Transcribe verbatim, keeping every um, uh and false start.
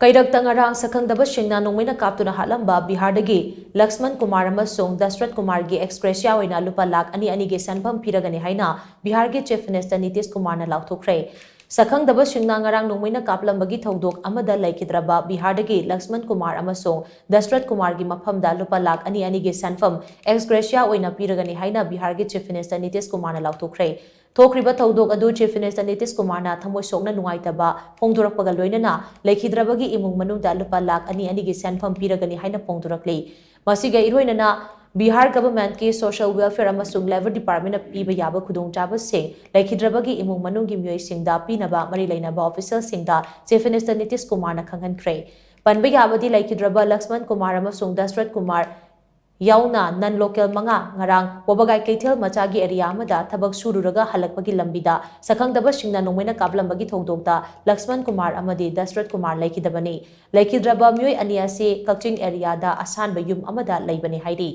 ꯀꯩꯔꯛꯇ ꯉꯔꯥꯡ ꯁꯛꯈꯪꯗꯕꯁꯤꯡꯅ ꯅꯣꯡꯃꯩꯅ ꯀꯥꯞꯇꯨꯅ ꯍꯥꯠꯂꯝꯕ ꯕꯤꯍꯥꯔꯗꯒꯤ ꯂꯛꯁꯃꯟ ꯀꯨꯃꯥꯔ ꯑꯃꯁꯨꯡ ꯗꯁꯔꯠ ꯀꯨꯃꯥꯔꯒꯤ ex gratia ꯑꯣꯏꯅ ꯂꯨꯄꯥ ꯂꯥꯈ ꯑꯅꯤ ꯑꯅꯤꯒꯤ ꯁꯦꯟꯐꯝ ꯄꯤꯔꯒꯅꯤ ꯍꯥꯏꯅ ꯕꯤꯍꯥꯔꯒꯤ Chief Minister ꯅꯤꯇꯤꯁ ꯀꯨꯃꯥꯔꯅ ꯂꯥꯎꯊꯣꯛꯈ꯭ꯔꯦ꯫ ꯁꯛꯈꯪꯗꯕꯁꯤꯡꯅ ꯉꯔꯥꯡ ꯅꯣꯡꯃꯩꯅ ꯀꯥꯞꯂꯝꯕꯒꯤ ꯊꯧꯗꯣꯛ ꯑꯃꯗ ꯂꯩꯈꯤꯗ꯭ꯔꯕ ꯕꯤꯍꯥꯔꯗꯒꯤ ꯂꯛꯁꯃꯟ ꯀꯨꯃꯥꯔ ꯑꯃꯁꯨꯡ ꯗꯁꯔꯠ ꯀꯨꯃꯥꯔꯒꯤ ꯃꯐꯝꯗ ꯂꯨꯄꯥ ꯂꯥꯈ ꯑꯅꯤ ꯑꯅꯤꯒꯤ ꯁꯦꯟꯐꯝ ex gratia ꯑꯣꯏꯅ ꯄꯤꯔꯒꯅꯤ ꯍꯥꯏꯅ ꯕꯤꯍꯥꯔꯒꯤ Chief Minister ꯅꯤꯇꯤꯁ ꯀꯨꯃꯥꯔꯅ ꯂꯥꯎꯊꯣꯛꯈ꯭ꯔꯦ꯫ ꯊꯣꯛꯈ꯭ꯔꯤꯕ ꯊꯧꯗꯣꯛ ꯑꯗꯨ Chief Minister ꯅꯤꯇꯤꯁ ꯀꯨꯃꯥꯔꯅ ꯊꯃꯣꯏ ꯁꯣꯛꯅ ꯅꯨꯡꯉꯥꯏꯇꯕ ꯐꯣꯡꯗꯣꯔꯛꯄꯒ ꯂꯣꯏꯅꯅ ꯂꯩꯈꯤꯗ꯭ꯔꯕꯒꯤ ꯏꯃꯨꯡ ꯃꯅꯨꯡꯗ ꯂꯨꯄꯥ ꯂꯥꯈ ꯑꯅꯤ ꯑꯅꯤꯒꯤ ꯁꯦꯟꯐꯝ ꯄꯤꯔꯒꯅꯤ ꯍꯥꯏꯅ ꯐꯣꯡꯗꯣꯔꯛꯂꯤ꯫ ꯃꯁꯤꯒ ꯏꯔꯣꯏꯅꯅ ꯕꯤꯍꯥꯔ governmentꯀꯤ Social Welfare ꯑꯃꯁꯨꯡ Labour Departmentꯅ ꯄꯤꯕ ꯌꯥꯕ ꯈꯨꯗꯣꯡꯆꯥꯕꯁꯤꯡ ꯂꯩꯈꯤꯗ꯭ꯔꯕꯒꯤ ꯏꯃꯨꯡ ꯃꯅꯨꯡꯒꯤ ꯃꯤꯑꯣꯏꯁꯤꯡꯗ ꯄꯤꯅꯕ ꯃꯔꯤ ꯂꯩꯅꯕ officialꯁꯤꯡꯗ Chief Minister ꯅꯤꯇꯤꯁ ꯀꯨꯃꯥꯔꯅ ꯈꯪꯍꯟꯈ꯭ꯔꯦ꯫ ꯄꯟꯕ ꯌꯥꯕꯗꯤ ꯂꯩꯈꯤꯗ꯭ꯔꯕ ꯂꯛꯁꯃꯟ ꯀꯨꯃꯥꯔ ꯑꯃꯁꯨꯡ ꯗꯁꯔꯠ ꯀꯨꯃꯥꯔ ꯌꯥꯎꯅ non local ꯃꯉꯥ ꯉꯔꯥꯡ ꯋꯥꯕꯒꯥꯏ ꯀꯩꯊꯦꯜ ꯃꯆꯥꯒꯤ area ꯑꯃꯗ ꯊꯕꯛ ꯁꯨꯔꯨꯔꯒ ꯍꯜꯂꯛꯄꯒꯤ ꯂꯝꯕꯤꯗ ꯁꯛꯈꯪꯗꯕꯁꯤꯡꯅ ꯅꯣꯡꯃꯩꯅ ꯀꯥꯞꯂꯝꯕꯒꯤ ꯊꯧꯗꯣꯛꯇ ꯂꯛꯁꯃꯟ ꯀꯨꯃꯥꯔ ꯑꯃꯗꯤ ꯗꯁꯔꯠ ꯀꯨꯃꯥꯔ ꯂꯩꯈꯤꯗꯕꯅꯤ꯫ ꯂꯩꯈꯤꯗ꯭ꯔꯕ ꯃꯤꯑꯣꯏ ꯑꯅꯤ ꯑꯁꯤ ꯀꯛꯆꯤꯡ areaꯗ ꯑꯁꯥꯟꯕ ꯌꯨꯝ ꯑꯃꯗ ꯂꯩꯕꯅꯤ ꯍꯥꯏꯔꯤ꯫